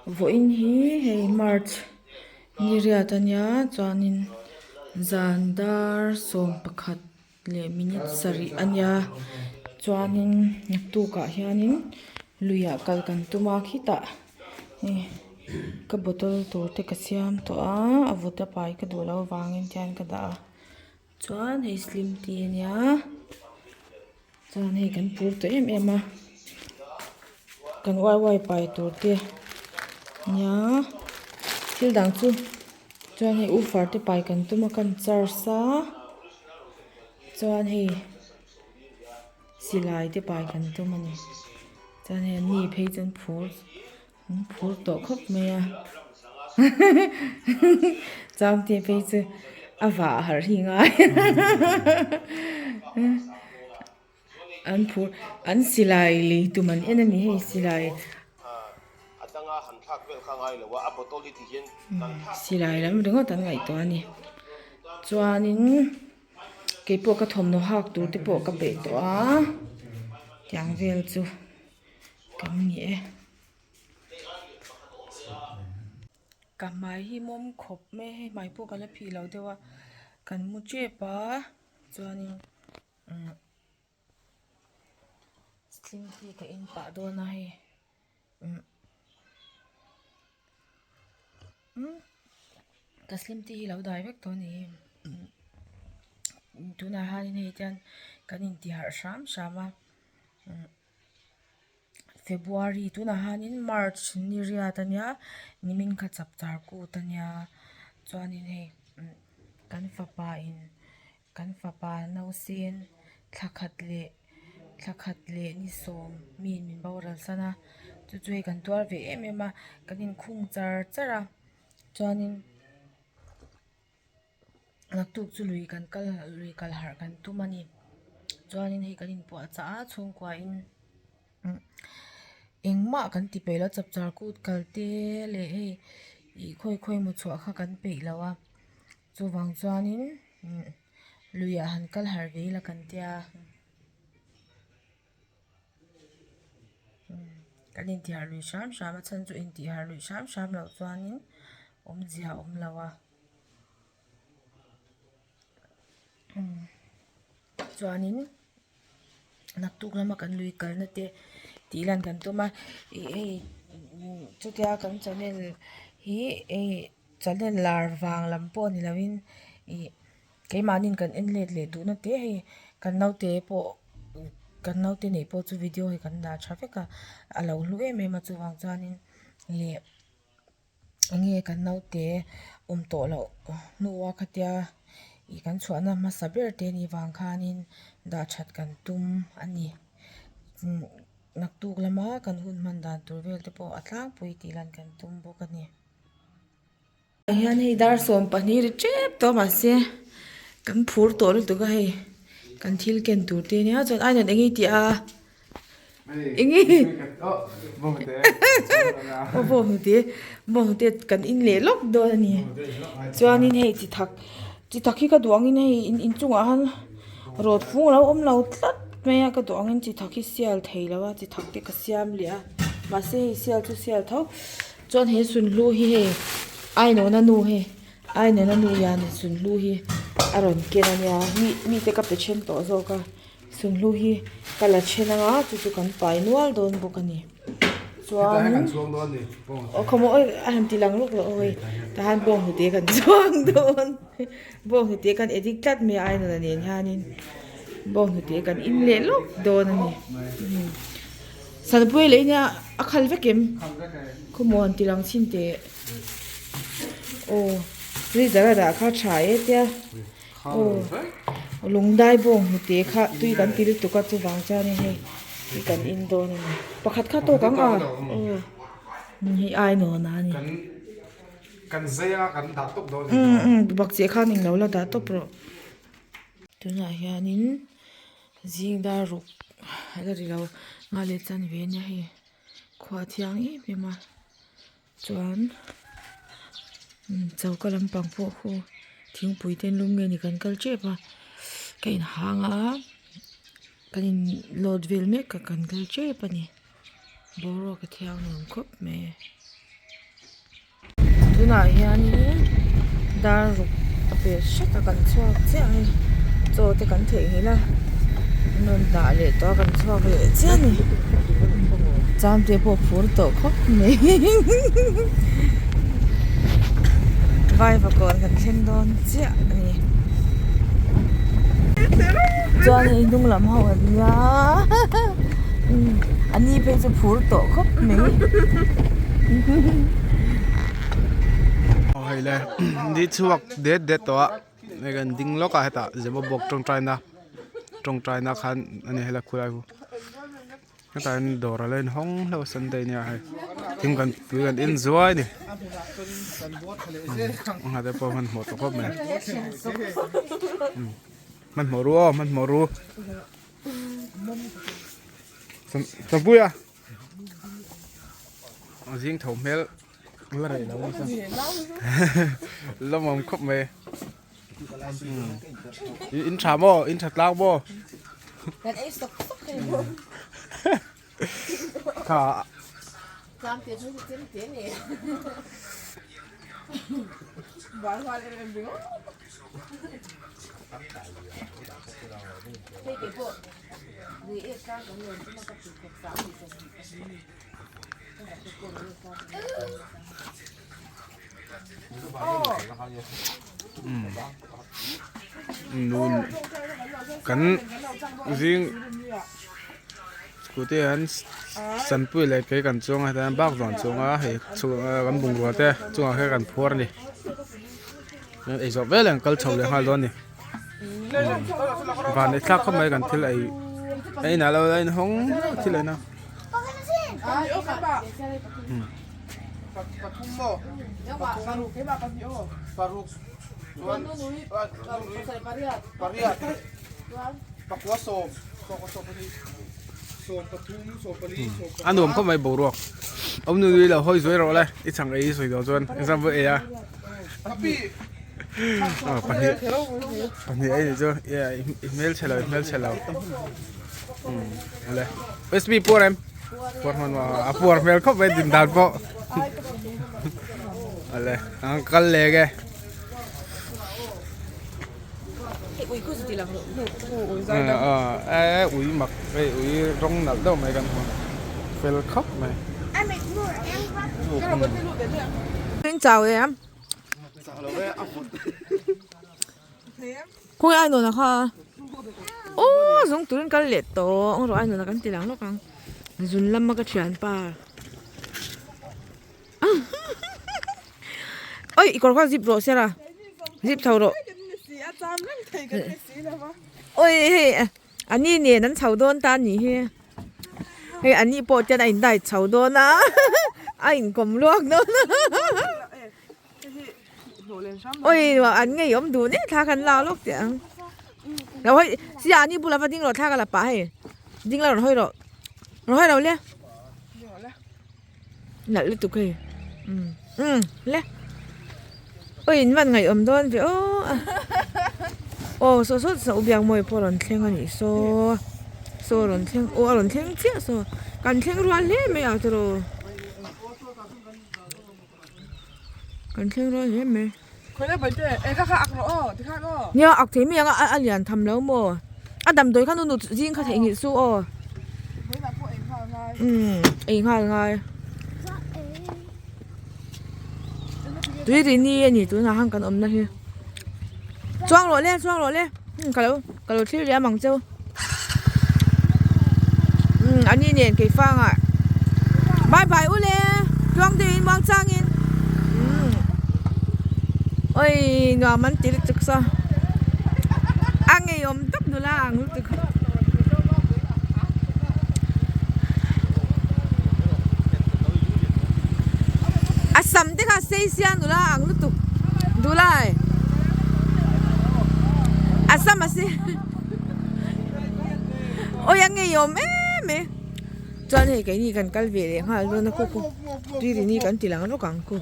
Vawiin hi hei march ni riat ania chuanin zan dar 11 leh minute sarih ania chuanin naktukah hianin luiah kal kan tum a khitah hei ka bottle tur te ka siam tawh a a vut a pai ka duh loh avangin tihian ka dah a chuan hei slim tea ania chuan hei kan phur tawh em em a kan wai wai pai tur te nia thil dang chu chuan hei ufar te pai kan tum a kan charge a chuan hei silai te pai kan tum a ni chuan hei an ni phei chu an phur an phur tawh khawp mai a changte phei chu a vah harh hi ngai an phur an silai lei tum an en a ni hei silai silai lam ringawt an ngaihtuah a ni chuanin keipawh ka thawmhnaw hak tur te pawh ka peih tawh a tiang vel chu kan ni e. Ka hmai hi mawm khawp mai a hei hmai pawh ka la phih lo deuh a kan mu tep a chuanin umm slim tea ka en pah dawn a hei umm umm ka slim tea hi lo dai vek tawh a ni umm tunah hianin hei tian kan intiharh hram hram a umm. February tunah hianin March ni riat ania nimin kha chap char kut ania chuanin hei kan fapa in kan fapa nausen thla khat leh thla khat leh ni sawm mi in min boral san a chu chu hei kan tuar ve em em a kan inkhung char char a chuanin. Naktuk chu lui kan kal lui kal harh kan tum a ni chuanin hei kan inpuah chah a chhungkua in engmah kan ti peih lo chapchar kut kal te leh hei ih khawi khawi maw chhuah kha kan peih lo a chuvang chuanin luiah han kal harh ve ila kan tia. Kan intihharh lui hram hram a chhan chu intihharh lui hram hram loh chuanin awmzia a awm lo a chuanin naktuk lama kan lui kalna te tih lan kan tum a ih hei chutia kan channel hi hei channel lar vang lam pawh ni lovin ih. Keimahniin kan en let leh duhna te hei kan naute pawh kan naute neih pawh chu video hi kan dah tha vek a a lo hlu em em a chuvang chuanin leh enge kan naute awm tawh loh hnua khatia ih kan chhuahna hmasa ber te anih vang khanin dah that kan tum a ni naktuk lama kan hun hman dan tur vel te pawh a tlangpui tih lan kan tum bawk a ni. Ah hian hei dar 12 ri tep tawh a mahse kan phur tawh lutuk a hei kan thil ken tur te ania chuan ainawn eng nge i tih a eng nge aw bawnghnute bawnghnute kan in leh lawk dawn a ni chuanin hei chi thak chi thak hi ka duh angin hei inchungah hian rawt fung a lo awm lo tlat mai a ka duh angin chi thak hi sial thei lo a chi thak te ka siam leh a mahse hei sial chu sial tho. Chuan he sunhlu hi hei Ainawna nu hei Ainawna nu hian sunhlu hi a rawn ken a nia mi mite ka pe then tawh zawk a sunhlu hi ka la then anga chu chu kan pai nual dawn bawk a ni chuanin aw khawmaw awi a han ti lang lawk loh awi tahan bawnghnute kan chuang dawn bawnghnute kan addict tlat mai a Ainawna nen hianin bawnghnute kan in leh lawk dawn a ni. Sanpui leh nia a khal vek em? Khawmuan ti lang chhin teh. Aw freezer a dah kha tha e tia. Aw lungdai bawng hnute kha tui kan ti lutuk a chuvang chuanin hei hi kan in dawn a ni. Pakhat kha tawk ang a. Aw hei ai nawn a ni. Kan zei a kan dah tawp dawn a ni. Umm umm bakcheh khan englo la dah tawp rawh. Tunah hianin. Zing dar ruk a la ri lo nghal leh chan ve ania hei khua a thiang em em a chuan choka lampang pawh khu thingpui te an lum nge ni kan kal tep a ka inhang a kan in load vel mek a kan kal tep a ni boruak a thiang nuam khawp mai. Tunah hianin dar ruk a pel hret a kan chhuak chiah a ni chaw te kan theihnghilh a an rawn dah leh tawh a kan chhuak leh chiah a ni cham te pawh phur tawh khawp mai vaivakawn kan thleng dawn chiah a ni chuan hei hnung lam ho an nia a ni phei chu phur tawh khawp mai. Aw hei le ni chhuak det det tawh a hei kan ding lawk a hetah Zemabawk tawngtaina tawngtaina khan a ni helai khulai khu hetah hian dawr a lo inhawng hlauh a sunday nia hei thing kan tui kan en zuai a ni a te pawh hmanhmawh tawh khawp mai hmanhmawh ru aw hmanhmawh ru Sangpuia a zing tho hmel la rei lo nasa lawmawm khawp mai in tha maw in tha tlang maw kan ei sawk sawk thei maw kha tlang te chu chem te ne bar hal em em ringawt hei ke pawh Nun kan zing scooty ah hian sanpui leh kei kan chuang a hetiang hian bak zawng chuang a hei kan bungrua te chungah khian kan phuar a ni ei zawh vel ang kal chho leh nghal dawn a ni. Van ei thlak khawp mai kan thil ei a inah lo a inhawng thil ei na. A nuam khawp mai boruak awm nui lo hawi zuai rawh le i chhang ei i sawi dawn chuan example ei a. Pahnih pahnih ei ni chu i hmel chhe lo i hmel chhe lo awle usb puar em puar hman maw a puar hmel khawp mai din dan pawh awle an kal leh e ui mak hei ui rawng nalh deuh mai kan hmu fel khawp mai. Chau em. Khawi ai nuna kha aw zawng turin kal leh tawh ang rawh ai nuna kan ti lang lawk ang zun lama ka thianpa oi i kawr kha zip rawh sir a zip chho rawh oi hei a ni nen an chho dawn ta a nih hi hei a ni pawh chuan a in dai chho dawn a a inkawm luak dawn a. Oi an ngei awm duh nen thla khan lak lawk teh ang lo hawi sia ani bulah va ding rawh thla ka la pah hei ding la rawn hawi rawh rawn hawi lo le nalh lutuk hei um um le oi in van ngaih awm dawn ve aw aw saw saw saw biak mawi pawh a rawn thleng a nih saw saw a rawn thleng aw a rawn thleng chiah saw kan thleng rual hle mai ang tiraw. Kan thleng rual hle mai. Nia ak thei mai ang a a lian tham lo maw a damdawi kha nu zing kha theihnghilh su aw umm ei nghal ngai tui ri ni a ni tunah khan kan awmna hi chuang rawh le chuang rawh le ka lo ka lo thlir liam ang cheu umm ani nen keifangah bye bye u le tluang deuhin muang changin umm oi nuam an ti lutuk saw a ngeiawm tawp nula ang lutuk. A sam te kha sei sia nula ang lutuk duhlai a sam a si awi a ngeiawm em e chuan hei keini kan kal ve leh nghal dawn a kawk tuirini kan ti lang rawk ang ku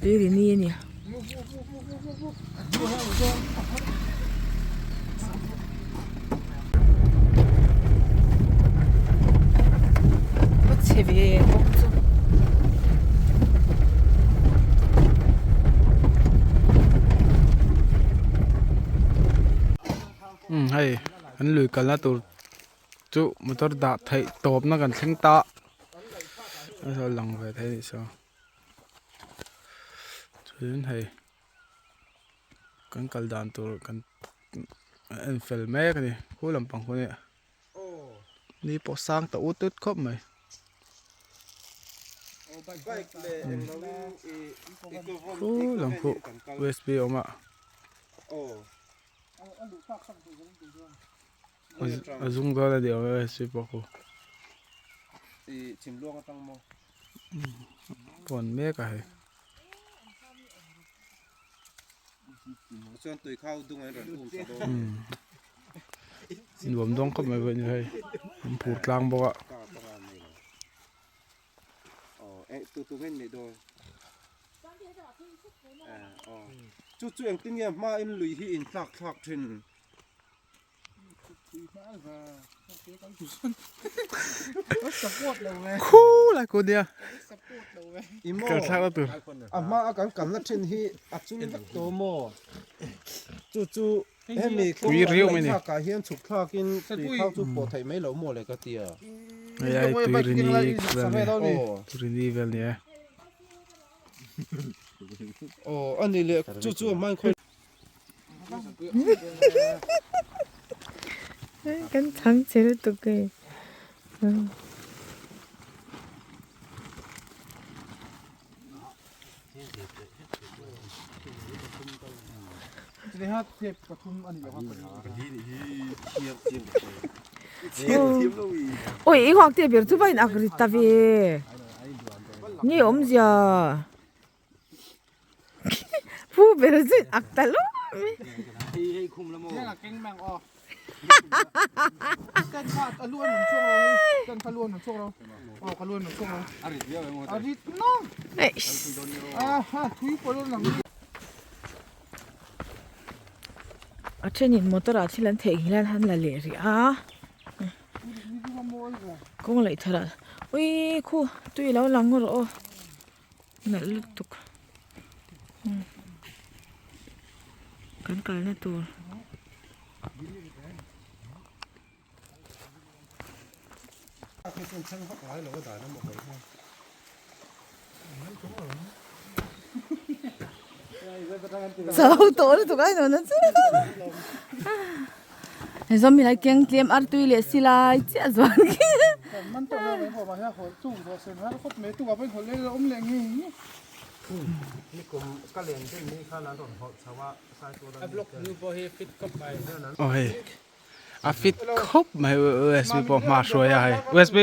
tuirini a nia. Chhe ve bawk chu. Hei an lui kalna tur chu motor dah theih tawpna kan thleng ta a saw lang ve thei anih saw chuan hei kan kal dan tur kan en fel mek a ni khu lampang khu nia ni pawh sang ta ut ut khawp mai. Khu lam khu usb a awm a. A zung dawn a ni awm e usb pawh khu. Pawn mek a hei. Nuam dawn khawp mai pawh ni hei an phur tlang bawk a. Khu lai ku nia kal thlak na tur. A hma a kan kalna thin hi a chung vek tawh maw chu chu hemi kawng an laih thlak ah hian chhuk thlak in tui khau chu pawh theih mai loh maw le ka tia. Hei ai tui rini vel ni rini vel ni e. Aw ani le chu chu a hmain khawi. Kan chhang che lutuk e. Oi i huak te ber chu va in ak rit ta ve. Nge awmzia. Phu ber chu ak ta lo mai. A thenin motor ah thil an theihnghilh a an la leh rih a. Kawng laih thar ah ui khu tui a lo lang rawh aw. Nalh lutuk kan kalna tur. Chau tawh lutuk a inawm na chu hei zawm hi lai keng tlem artui leh silai chiah zuan khi. Aw hei a fit khawp mai usb pawh hma hruai a hei usb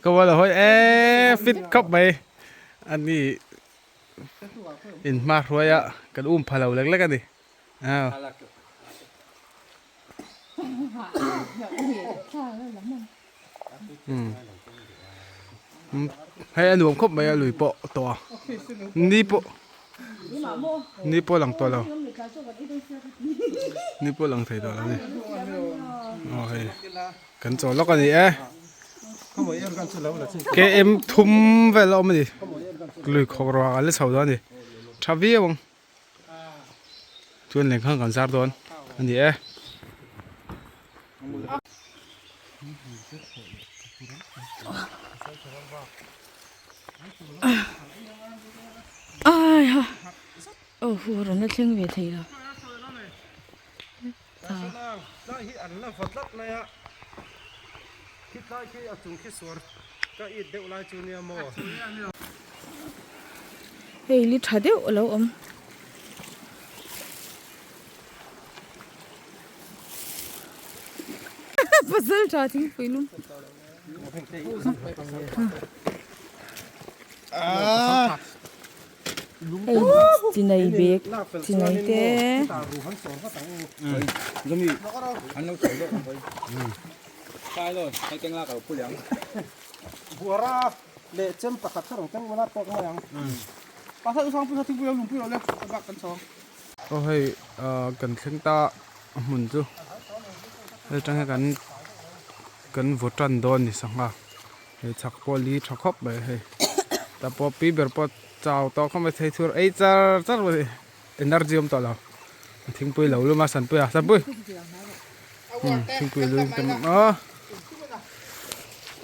ka vual a hawi eee fit khawp mai a ni in hma hruai a kan um pha lo lek lek a ni aw. Hei a nuam khawp mai a lui pawh tawh a ni pawh ni pawh lang tawh lo ni pawh lang thei tawh lo a ni aw hei kan chaw lawk a ni e km thum vel a awm a ni lui khawk ruah a la chho dawn a ni tha viau ang. Chuan lengkhang kan zar dawn a ni e. Ai ha oh hu rawn la thleng ve thei lo. Hei li tha deuh a lo awm. Pasal tha thingpui lum. Hei chinai bag chinai te. Aw hei kan thleng ta a hmun chu hei atang hian kan kan vaw tan dawn a ni sangha. Hei chhak pawh li tha khawp mai hei tah pawh pi ber pawh chau tawh khawp mai thei thur ei char char mai energy awm tawh lo thingpui lo lum a sanpui a sanpui. Thingpui lum tam a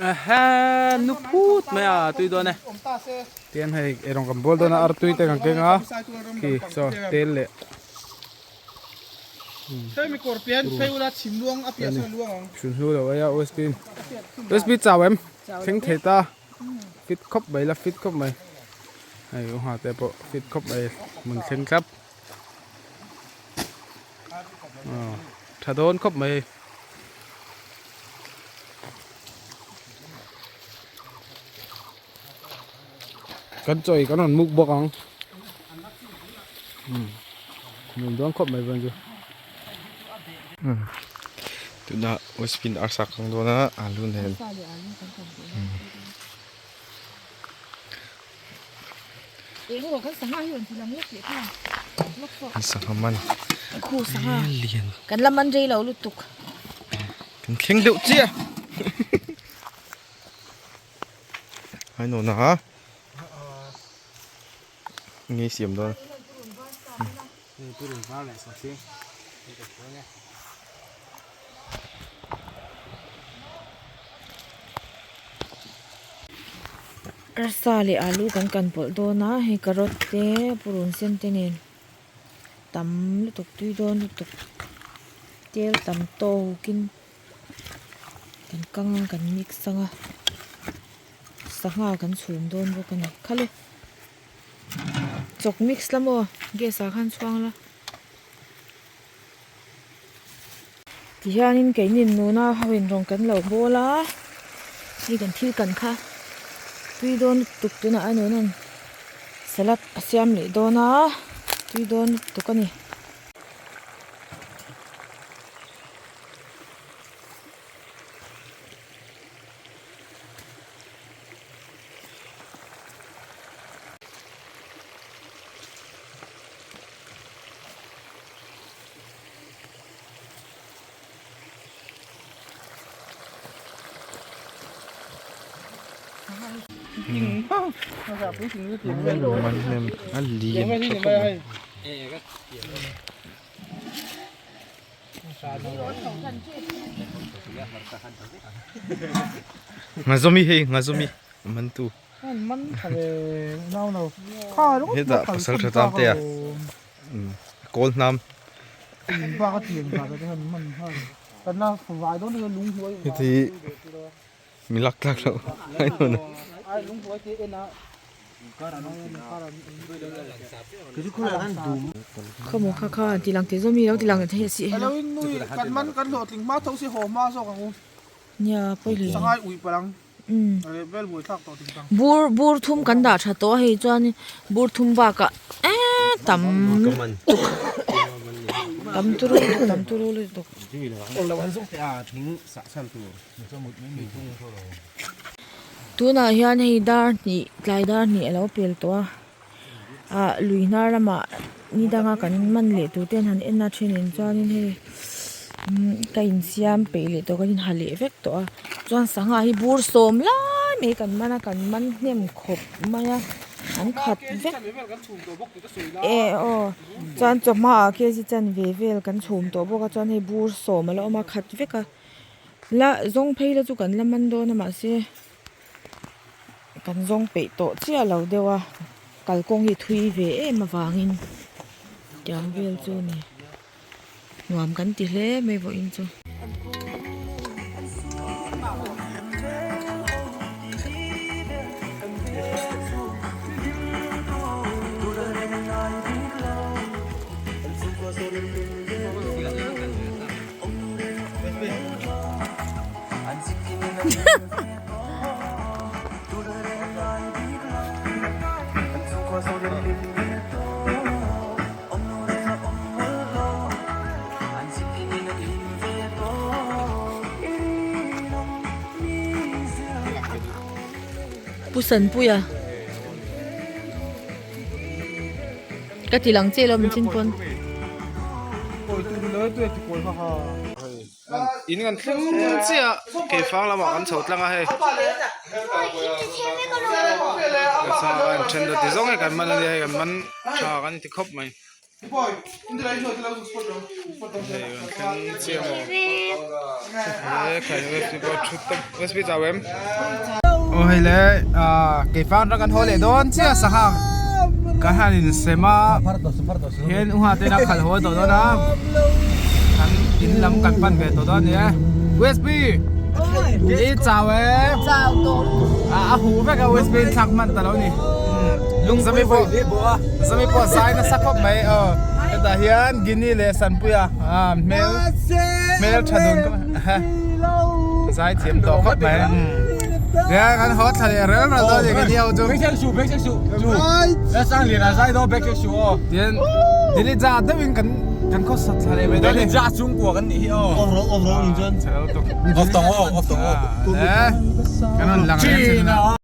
ahe nu phut mai a tui dawn e tian hei erawng kan bawl dawn a artui te kan keng a khi chaw tel leh Chhun hnu lo aia usb usb chau em thleng thei ta fit khawp mai la fit khawp mai hei u ngha te pawh fit khawp mai mun thleng thlap. Tha dawn khawp mai. Kan chawi kan rawn muk bawk ang. Nuam dawn khawp mai chuan chu. Tunah Westpin arsa kang dawn a alu nen. Sangha man lian kan la man rei lo lutuk kan thleng deuh chiah hai nawn a nge siam dawn. Arsa leh alu kan kan pawlh dawn a hei carrot te purun sen te nen tam lutuk tui dawn lutuk tel tam tawkin kan kang a kan mix ang a sangha kan chhum dawn bawk a ni khale chawk mix la maw gas ah khan chhuang la. Tihianin keinin nuna ho in rawn kan lo bawl a hei kan thil kan kha tui dawn lutuk tunah a nuna'n salad a siam leh dawn a tui dawn lutuk a ni. A lian tha khawp mai. Ngazawmi hei ngazawmi a man tu. Hetah pasal tha tam te a. Kawl hnam. Heti mi lak tlak loh ai hmun a. Khawmaw kha kha an ti lang teh zawm i lo ti lang thei a si Alo in nui kan man kan hlawhtling hma tho si haw hma zawk ang u. Nia pawi hle. Sangai ui palang. Bur bur thum kan dah tha tawh a hei chuan bur thum bakah eee tam lutuk tam turu lutuk tam turu lutuk. Tunah hian hei dar hnih tlai dar hnih a lo pel tawh a ah lui hnar lamah ni danga kan man leh tur te an han en a thenin chuanin hei ka insiam peih leh tawh kan inha leh vek tawh a chuan sangha hi bur sawm lai mai kan man a kan man hnem khawp mai a an khat vek e aw chuan chawhma ah kg chanve vel kan chhum tawh bawk a chuan hei bur sawm a la awm a khat vek a la zawng phei la chu kan la man dawn a mahse. Kan zawng peih tawh chiah lo deuh a kalkawng hi thui ve em avangin tiang vel chu a ni nuam kan ti hle mai vawiin chu. Pu Sanpuia ka ti lang che lo min chin pawn. In kan thleng chiah a keifang lamah kan chho tlang a hei then ti zawng hi kan man a nia hei kan man tha kan ti khawp mai. Aw hei le keifang atang kan haw leh dawn chiah sangha kan han insem a hian u nghah ten a khalh haw tawh dawn a kan in lam kan pan ve tawh dawn a ni e usb i chau e a huh vek a usb in thlak hman ta lo a ni zami pawh zami pawh zai nasa khawp mai aw hetah hian Gini leh Sanpuia hmel hmel tha dun zai thiam tawh khawp mai nia kan haw thla leh rel rel dawn a ni ka ni ho chu tian Dilija deuhin kan kan khawsa thla leh mai dawn a ni kan rawn lang reng thin a.